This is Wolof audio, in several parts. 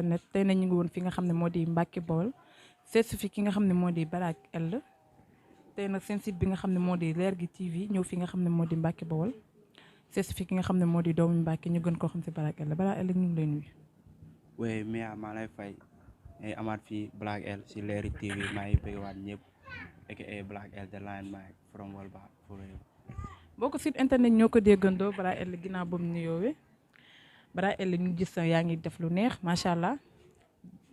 internet tey na ñu ngi woon fi nga xam ne moo di Mbacke Bawol seet si fi ki nga xam ne moo di Barak L tey nag seen site bi nga xam ne moo di Lergui TV ñëw fi nga xam ne moo di Mbacke Bawol seet si fi ki nga xam ne moo di doomu Mbacke ñu gën koo xam si Barak L Barak L ñu ngi lay nuyu. oui Mia maa lay fay ay amaat fii Black L si Lergui TV maa ngi bëgg waat ñëpp aka Black L the Lion Mike from Walba forever. boo ko site internet ñoo ko déggandoo Barak L ginnaaw ba mu nuyoowee Barak L ñu gis yaa ngi def lu neex macha allah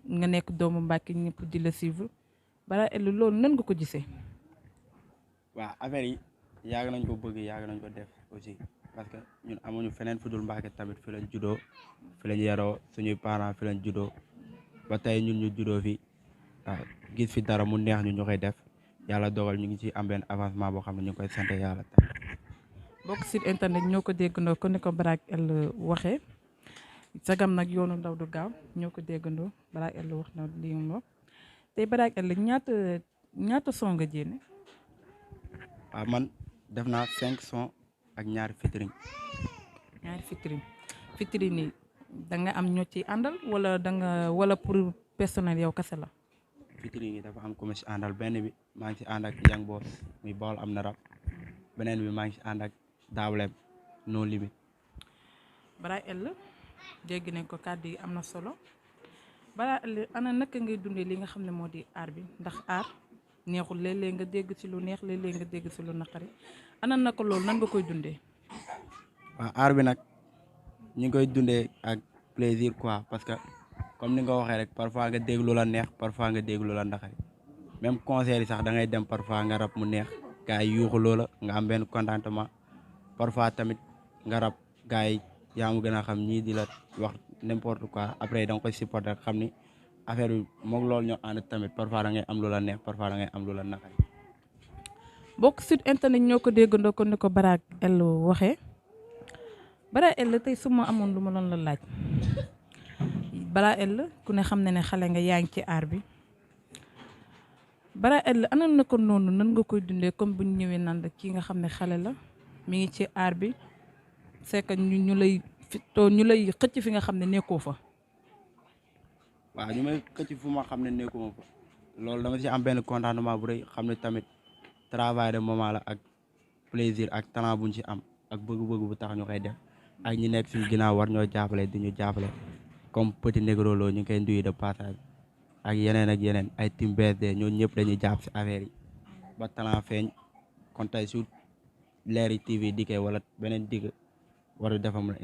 nga nekk doomu Mbacke ñëpp di la suivre Barak L loolu nan nga ko gisee. waaw affaire yi yàgg nañ ko bëgg yàgg nañ ko def aussi parce que ñun amuñu feneen fu dul Mbacke tamit fi lañ juddoo fi lañ yaroo suñuy parents fi lañ juddoo ba tey ñun ñu juddoo fi waaw gis fi dara mu neex ñu ñu koy def yàlla dogal ñu ngi ci am benn avancement boo xam ne ñu ngi koy sant yàlla tam. bokk site internet ñoo ko déggandoo kon ni ko Barak L waxee sagam nag yoonu ndaw du gaaw ñoo ko déggandoo Barak L wax na lii mu wax tey Barak L ñaata son nga jénne. waaw man def naa 5 sons ak ñaari featuring. ñaari featuring yi da nga am ñoo ci àndal wala pour personnel yow kese la. featuring yi dafa am ku ma si àndal benn bi maa ngi si ànd ak Young Boss muy Bawol am na rap beneen bi maa ngi si ànd ak Daawlem No Limit. Barak L dégg nañ ko kàddu yi am na solo Barak L ana naka ngay dundee li nga xam ne moo di aar bi ndax aar neexul léeg-léeg nga dégg ci lu neex léeg-léeg nga dégg ci lu naqari ana naka loolu nan nga koy dundee. waaw aar bi nag ñu ngi koy dundee ak plaisir quoi parce que comme ni nga ko waxee rek parfois nga dégg lu la neex parfois nga dégg lu la naqari même concert yi sax da ngay dem parfois nga rap mu neex gars yi yuuxu loola nga am benn contentement parfois tamit nga rap gars yi yaa mu gën a xam ñii di la wax n'importe quoi après da nga koy supporter xam ni affaire bi moom loolu ñoo ànd tamit parfois da ngay am lu la neex parfois da ngay am lu la naqari. bokk site internet ñoo ko déggandoo kon ni ko Barak L waxee Barak L tey su ma amoon lu ma doon la laaj Barak L ku ne xam ne xale nga yaa ngi ci aar bi Barak L ana na ko noonu nan nga koy dundee comme bu ñu ñëwee naan la kii nga xam ne xale la mi ngi ci aar bi c'est que ñu lay xëcc fi nga xam ne nekkoo fa. waaw ñu may xëcc fu ma xam ne nekkuma fa loolu dama ci am benn contentement bu rëy xam ne tamit travail de moment la ak plaisir ak talent buñ ci am ak bëgg-bëgg bu tax ñu koy def ak ñi nekk suñu ginnaaw war ñoo jàppale di ñu jàppale comme Petit Negro Lo ñu ngi koy nuyu de passage ak yeneen ay team BSD ñooñu ñëpp dañuy jàpp si affaire yi ba talent feeñ kon tey su Lergui TV dikkee wala beneen digg waru defamul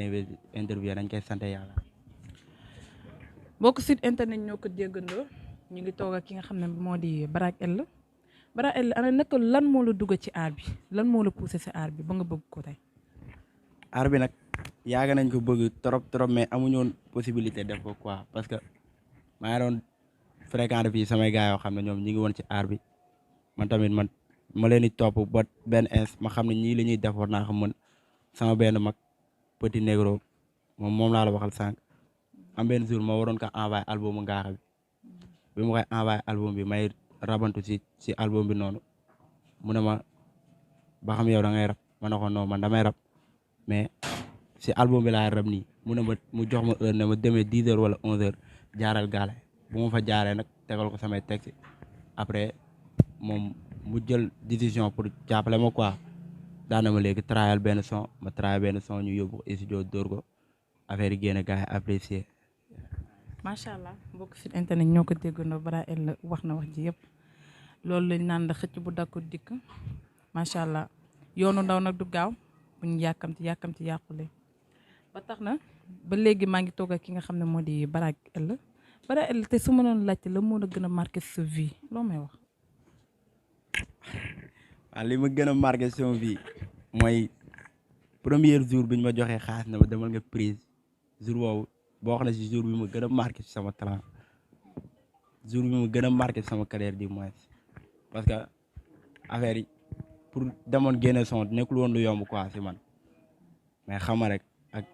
interview dañ koy sant yàlla. boo ko site internet ñoo ko déggandoo ñu ngi toog ak ki nga xam ne moo di Barak L Barak L ana naka lan moo la dugg ci aar bi lan moo la poussé si aar bi ba nga bëgg ko tey. aar bi nag yàgg nañ ko bëgg trop mais amuñu woon possibilité def ko quoi parce que maa ngi doon fréquenté fii samay gars yoo xam ne ñoom ñi ngi woon ci aar bi man tamit ma leen di topp ba benn ins ma xam ne ñii li ñuy def war naa xam mën sama benn mag Petit Negro moom laa la waxal sànq. am benn jour ma waroon ko envoyé album Ngaaxa bi ma koy envoyé album bi may rabantu si album bi noonu mu ne ma ba xam yow da ngay rap ma ne ko non man damay rap mais si album bi laay rap nii mu ne ma mu jox ma heure ne ma demee 10h wala 11h jaaral gaale bu ma fa jaaree nag tegal ko samay texte après moom mu jël décision pour jàppale ma quoi daana ma léegi travail benn son ma travail benn son ñu yóbbu ko studio dóor ko affaire yi génne gars yi apprécier. macha allah mbokk site internet ñoo ko déggandoo Barak L wax na wax ji yëpp loolu lañ naan la xëcc bu dakku dikk macha allah yoonu ndaw nag du gaaw buñ yàkkamti yàqule ba tax na ba léegi maa ngi toog ak ki nga xam ne moo di Barak L Barak L te su ma doon laajte la moo la gën a marqué sa vie loo may wax. waaw li ma gën a marqué sama vie mooy premier jour bi ñu ma joxee xaalis na ma demal nga prise jour boobu boo xam ne si jour bi ma gën a marqué ci sama talent jour bi ma gën a marqué ci sama carrière du moins parce que affaire yi pour demoon génne son nekkul woon lu yomb quoi si man mais xama rek ak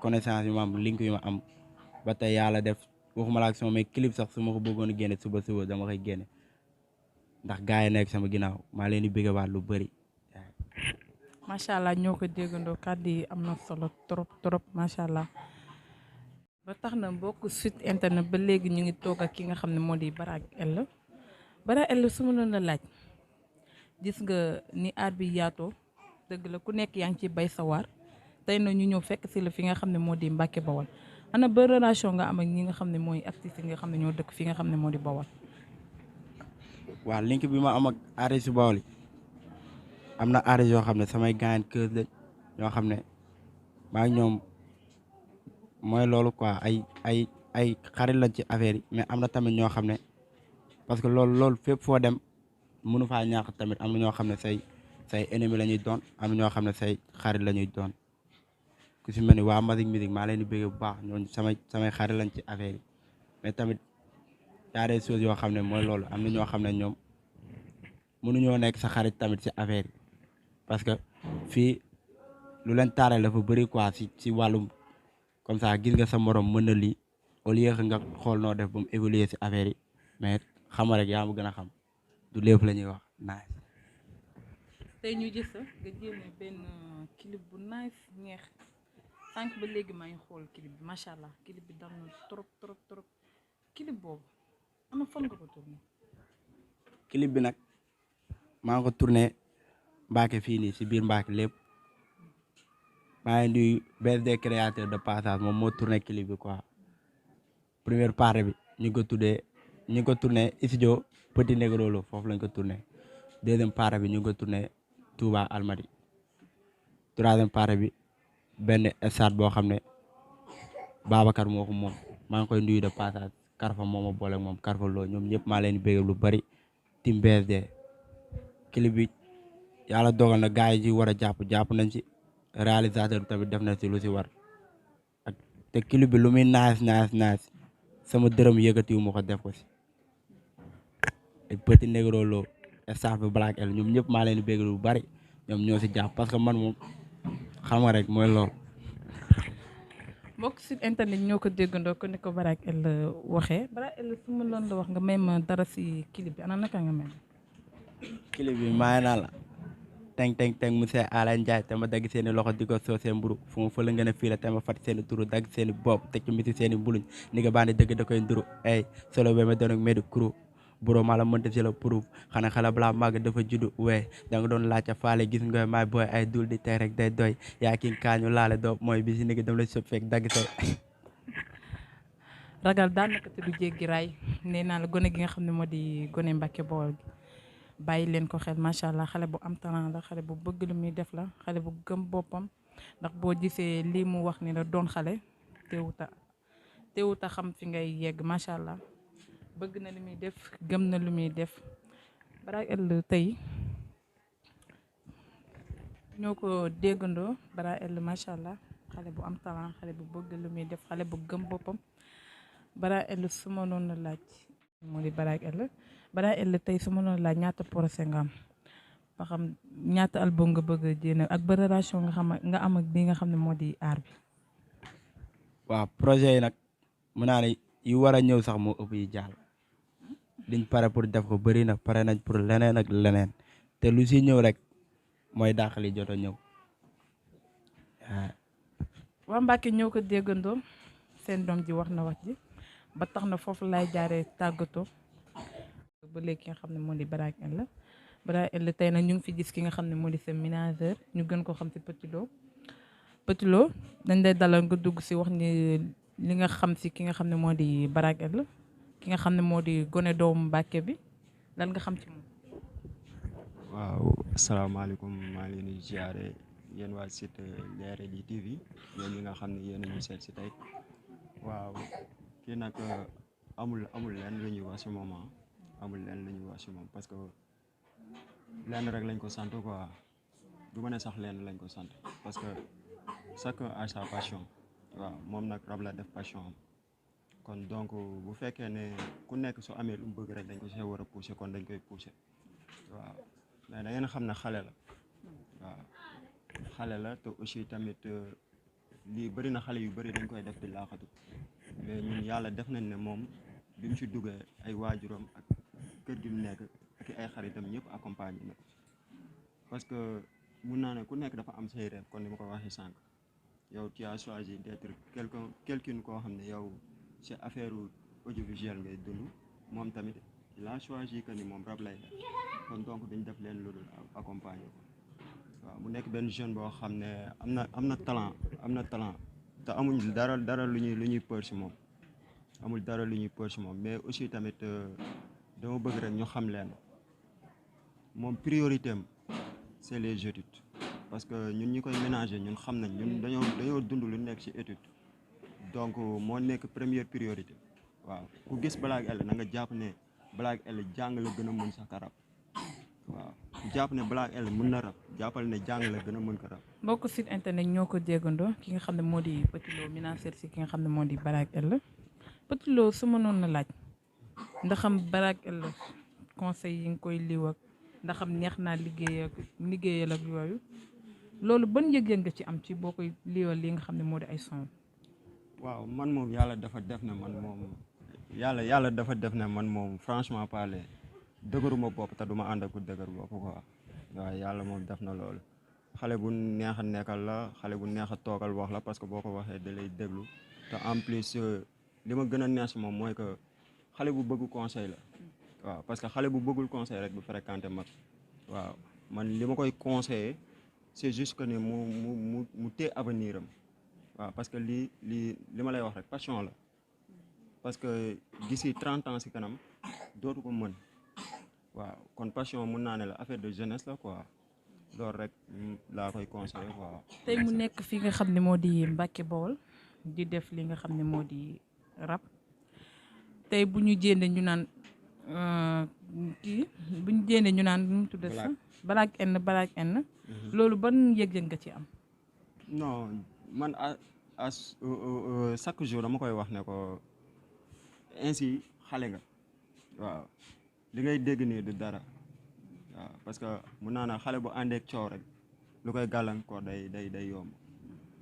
connaissance yi ma am link yi ma am ba tey yàlla def waxuma la ak sama mais clip sax su ma ko bëggoon a génne suba dama koy génne ndax gars yi nekk sama ginnaaw maa leen di bëgg waat lu bëri. macha allah ñoo ko déggandoo kàddu yi am na solo trop macha allah. ba tax na mbokk site internet ba léegi ñu ngi toog ak ki nga xam ne moo di Bara L. Bara L su ma la laaj gis nga ni aar bi yaatoo dëgg la ku nekk yaa ngi ciy bay sa waar tey na ñu ñëw fekk si la fi nga xam ne moo di Mbàkke Bawol ana ba relation nga am ak ñi nga xam ne mooy artistes yi nga xam ne ñoo dëkk fi nga xam ne moo di Bawol. waaw link bi ma am ak artiste Bawol yi am na artiste yoo xam ne samay gaañ kër lañ ñoo xam ne maa ngi ñoom mooy loolu quoi ay xarit lañ ci affaire yi mais am na tamit ñoo xam ne parce que loolu fépp foo dem mënu faa ñàkk tamit am na ñoo xam ne say ennemi la ñuy doon am na ñoo xam ne say xarit la ñuy doon ku si mel ni waa Magic Musique maa leen di bëgg bu baax ñooñu samay xarit lañ ci affaire yi mais tamit yaa des choses yoo xam ne mooy loolu am na ñoo xam ne ñoom mënuñoo nekk sa xarit tamit ci affaire yi parce que fii lu leen taaral dafa bëri quoi si wàllum comme ça gis nga sa morom mën na lii au lieu que nga xool noo def ba mu évoluer si affaire yi mais xama rek yaa ma gën a xam du lépp la ñuy wax nice. tey ñu gis nga génne benn clip bu nice neex sànq ba léegi maa ngi xool clip bi macha allah clip bi dam na trop trop trop clip boobu ana fan nga ko tourné. clip bi nag maa ngi ko tourné Mbacke fii nii si biir Mbacke lépp maa ngi nuyu BSD créateur de passage moom moo tourné clip bi quoi première partie bi ñu ngi ko tourné studio Petit Negro Lo foofu lañ ko tourné deuxième partie bi ñu ngi ko tourné Touba Almadi troisième partie bi benn stade boo xam ne Babacar moo ko moom maa ngi koy nuyu de passage Karfa moo ma boole moom Karfa Lo ñoom ñëpp maa leen di bëgg lu bari team BSD clip bi yàlla dogal na gars yi ci war a jàpp nañ ci réalisateur bi tamit def na ci lu ci war ak te clip bi lu muy nice sama dërëm yëkkatiwu ma ko def ko ci Petit Negro Lo staff bi Black L ñoom ñëpp maa leen di bëgg lu bari ñoom ñoo ci jàpp parce que man moom xam nga rek mooy loolu. mbokk site internet ñoo ko déggandoo ko ni ko Bara L waxee Bara L su ma loon la wax nga may ma dara ci clip bi ana naka nga mel. clip bi maa naa la teng monsieur Alain Ndiaye te ma dagg seeni loxo di ko soo seen mburu fu ma fële ngeen a fii la te ma fat seeni turu dagg seeni bopp teg ci misi seeni mbuluñ ni nga bandi dëgg da koy nduru ay solo be ma doon ak medu kuru buro maa la mënta si la proof xanaa xala balaa màgg dafa juddu wee da nga doon laajte faale gis nga may booy ay dul di tey rek day doy yaa ki kaañu laale doo mooy bi si nigi dem la sop fekk dagg say ragal daan naka te du jéggi raay nee naa la gone gi nga xam ne moo di gone Mbàkke Bawol gi bàyyi leen ko xel macha allah xale bu am talent la xale bu bëgg lu muy def la xale bu gëm boppam ndax boo gisee lii mu wax ni la doon xale teewuta xam fi ngay yegg macha allah bëgg na lu muy def gëm na lu muy def Bara L tey ñoo ko déggandoo Bara L macha allah xale bu am talent xale bu bëgg lu muy def xale bu gëm boppam Bara L su ma noonu laaj moo di Bara L tey su ma noonu laaj ñaata procès nga am ba xam ñaata album nga bëgg a jéem ak ba relation nga am ak li nga xam ne moo di aar bi. waaw projet yi nag mun naa ne yu war a ñëw sax moo ëpp yi jàll liñ pare pour def ko bëri na pare nañ pour leneen ak leneen te lu si ñëw rek mooy dàqali jot a ñëw. waa Mbacke ñoo ko déggandoo seen doom ji wax na wax ji ba tax na foofu lay jaaree tàggatoo ba léegi ki nga xam ne moo di Bara L tey nag ñu ngi fi gis ki nga xam ne moo di sa ménageur ñu gën ko xam si Petit Lo dañ lay dalal nga dugg si wax ni li nga xam si ki nga xam ne moo di Bara L ki nga xam ne moo di gone doomu Mbàkke bi lan nga xam ci moom. waaw asalaamaaleykum maa ngi leen di ziare yéen waa site Leral TV yéen ñi nga xam ne yéen a ñu seet si tey waaw kii nag amul leen lu ñuy wax si moom amul leen lu ñuy wax si moom parce que lenn rek lañ ko sant quoi du ma ne sax lenn lañ ko sant parce que chacun a sa passion waaw moom nag rab la def passion am kon donc bu fekkee ne ku nekk su amee lu mu bëgg rek dañ ko see war a pousser kon dañ koy pousser waaw mais da ngeen xam ne xale la waaw xale la te aussi tamit lii bëri na xale yu bëri dañ koy def di laaxatu mais ñun yàlla def nañ ne moom bi mu ci duggee ay waajuram ak kër gi mu nekk ak ay xaritam ñëpp accompagné na ko parce que mun naa ne ku nekk dafa am say rêve kon ni ma ko waxee sànq yow tu as choisi d'être quelqu'un koo xam ne yow ci affaire audiovisuel ngay dund moom tamit il a choisi que ni moom rap lay def kon donc duñ def leen lu dul accompagner ko waaw mu nekk benn jeune boo xam ne am na talent te amuñ dara lu ñuy peur ci moom amul dara lu ñuy peur ci moom mais aussi tamit dama bëgg rek ñu xam leen moom priorité am c'est les études parce que ñun ñi koy ménager ñun xam nañ ñun dañoo dund lu nekk ci étude donc moo nekk première priorité waaw ku gis Black L na nga jàpp ne Black L jàng la gën a mën sax ka rap waaw ku jàpp ne Black L mën na rap jàppal ne jàng la gën a mën ka rap. mbokk site internet ñoo ko déggandoo ki nga xam ne moo di Petit Lo ménager si ki nga xam ne moo di Black L Petit Lo su ma noonu la laaj ndaxam Black L conseil yi nga koy liw ak ndaxam neex naa liggéeyal ak yooyu loolu ban yëg-yëg nga ci am ci boo koy liwal li nga xam ne moo di ay son. waaw man moom yàlla dafa def ne man moom franchement parler dëgëruma bopp te duma ànd ak ku dëgër bopp quoi waaw yàlla moom def na loolu xale bu neex a nekkal la xale bu neex a toogal wax la parce que boo ko waxee da lay déglu te en plus li ma gën a neex si moom mooy que xale bu bëgg conseil la waaw parce que xale bu bëggul conseil rek du fréquenté mag waaw man li ma koy conseiller c'est juste que ne mu téye avenir am waaw parce que li ma lay wax rek passion la parce que d'ici 30 ans si kanam dootu ko mën waaw kon passion mun naa ne la affaire de jeunesse la quoi loolu rek laa koy conseiller quoi. tey mu nekk fi nga xam ne moo di Mbacke Bawol di def li nga xam ne moo di rap tey bu ñu jéende ñu naan nu mu tudd sax Black N loolu ban yëg-yëg nga ci am. non man chaque jour dama koy wax ne ko ainsi xale nga waaw li ngay dégg nii du dara waaw parce que mun naa xale bu àndeek coow rek lu koy gàllankoor day yomb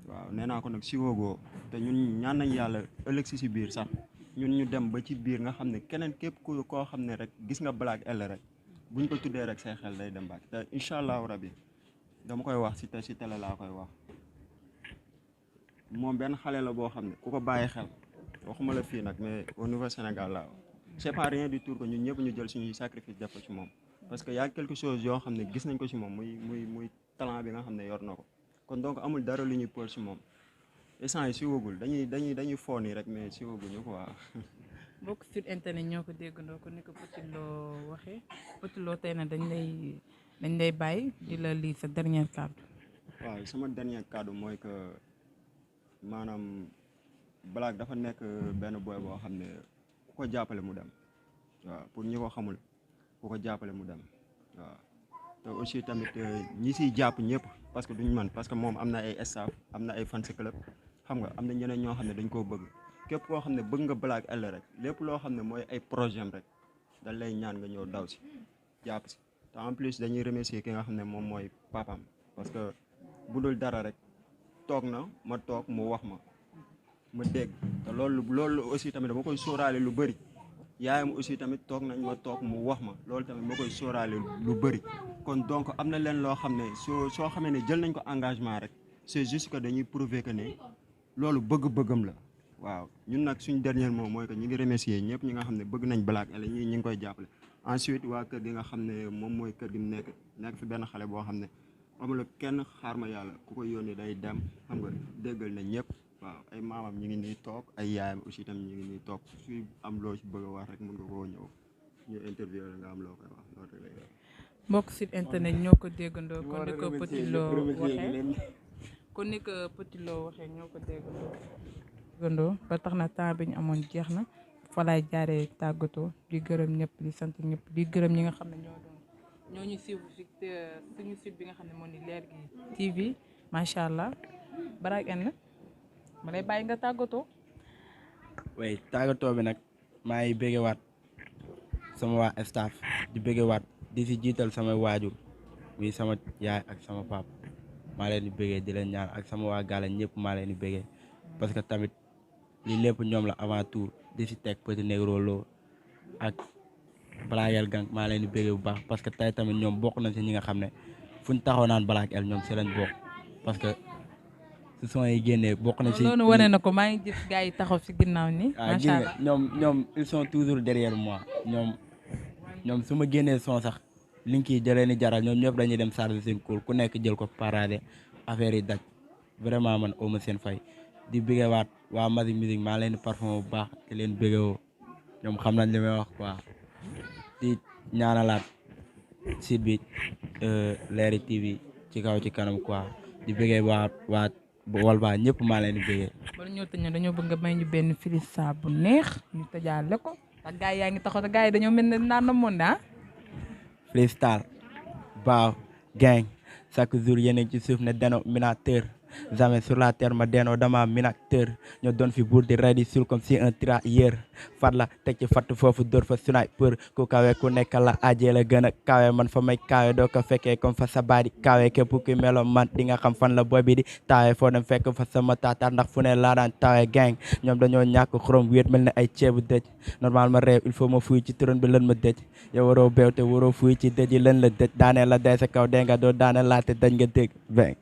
waaw nee naa ko nag si woogoo te ñun ñaan nañ yàlla ëllëg si biir sax ñun ñu dem ba ci biir nga xam ne keneen képp koo xam ne rek gis nga Black L rek buñ ko tuddee rek say xel day dem baak te incha allahu rabi dama koy wax si télé laa koy wax moom benn xale la boo xam ne ku ko bàyyi xel waxuma la fii nag mais au niveau Sénégal laa c'est pas rien du tout que ñun ñëpp ñu jël suñuy sacrifice def ko ci moom parce que y a quelque chose yoo xam ne gis nañ ko ci moom muy talent bi nga xam ne yor na ko kon donc amul dara lu ñuy peur ci moom instant yi si wagul dañuy foo nii rek mais si waguñu quoi. mbokk sur internet ñoo ko déggandoo ko ni ko Petit Lo waxee Petit Lo tey na dañ lay bàyyi di la lii sa dernier kàddu. waaw sama dernier kàddu mooy que maanaam Black dafa nekk benn boy boo xam ne ku ko jàppale mu dem waaw pour ñi ko xamul ku ko jàppale mu dem waaw te aussi tamit ñi siy jàpp ñëpp parce que duñ man parce que moom am na ay staff am na ay fans club xam nga am na ñeneen ñoo xam ne dañ koo bëgg képp koo xam ne bëgg nga Black L rek lépp loo xam ne mooy ay projet am rek dañ lay ñaan nga ñëw daw si jàpp si te en plus dañuy remercier ki nga xam ne moom mooy papaam parce que bu dul dara rek toog na ma toog mu wax ma dégg te loolu aussi tamit dama koy sóoraale lu bëri yaayam aussi tamit toog nañ ma toog mu wax ma loolu tamit ma koy sóoraale lu bëri kon donc am na leen loo xam ne soo xamee ne jël nañ ko engagement rek c'est juste que dañuy prouver que ne loolu bëgg-bëggam la waaw ñun nag suñ dernier mot mooy que ñu ngi remercier ñëpp ñi nga xam ne bëgg nañ Black L ñi ngi koy jàppale ensuite waa kër gi nga xam ne moom mooy kër gi mu nekk fi benn xale boo xam ne amul kenn xaar ma yàlla ku ko yónnee day dem xam nga déggal na ñëpp waaw ay maamam ñu ngi nii toog ay yaayam aussi tam ñu ngi nii toog su am loo ci bëgg a wax rek mën nga koo ñëw ñu interview la nga am loo koy wax loolu rek lay wax. mbokk site internet ñoo ko déggandoo kon ni ko Petit Lo waxee ñoo ko déggandoo ba tax na temps bi ñu amoon jeex na fa laay jaaree tàggatoo di gërëm ñëpp di sant ñëpp di gërëm ñi nga xam ne ñoo ñu suivre ci suñu site bi nga xam ne moo ni Leer gi TV macha allah Black L ma lay bàyyi nga tàggatoo. way tàggatoo bi nag maa ngi bëggewaat sama waa staff di bëggewaat di si jiital sama waajur muy sama yaay ak sama papa maa leen di bëggee di leen ñaan ak sama waa gaale ñëpp maa leen di bëggee parce que tamit lii lépp ñoom la avant tout di si teg Petit Negro Lo ak Black L Gang maa leen di bëggee bu baax parce que tey tamit ñoom bokk nañ si ñi nga xam ne fu ñu taxaw naan Black L ñoom si lañ bokk parce que su son yi génnee bokk na si loolu wane na ko maa ngi gis gars yi taxaw si ginnaaw ni macha allah ñoom ils sont toujours derrière moi ñoom su ma génnee son sax link yi jëlee ni jaral ñoom ñëpp dañuy dem charger seen cool ku nekk jël ko parade affaire yi daj vraiment man awma seen fay di bëggewaat waa Mazik Musique maa leen di parfum bu baax di leen bëggewoo ñoom xam nañ li may wax quoi di ñaanalaat site bi Leral TV ci kaw ci kanam quoi di bëggee waa Walba ñëpp maa leen di bëggee. bala ñoo tëj dañoo bëgg nga may ñu benn freestyle bu neex ñu tëjaale ko ak gars yaa ngi taxaw te gars yi dañoo mel ne naan na monde ah. freestyle baaw gang chaque jour yéen ci suuf ne dénominateur jamais sur la terre ma denoo dama minateur ñoo doon fi buur di ready sul comme si un tirailleur fat la teg ci fatt foofu dóor fa sniper ku kawe ku nekk la ajee la gën a kawe man fa may kawe doo ko fekkee comme fa sa baadi kawe képp ku melo man di nga xam fan la boy bi di tawe foo dem fekk fa sama taataar ndax fu ne laa daan tawe gang ñoom dañoo ñàkk xorom wéet mel ne ay ceebu dëj normal ma réew il faut ma fuy ci turon bi lën ma dëj yow waroo beew te waroo fuy ci dëj yi lën la dëj daanee la day sa kaw dee nga doo daane laate dañ nga dégg bang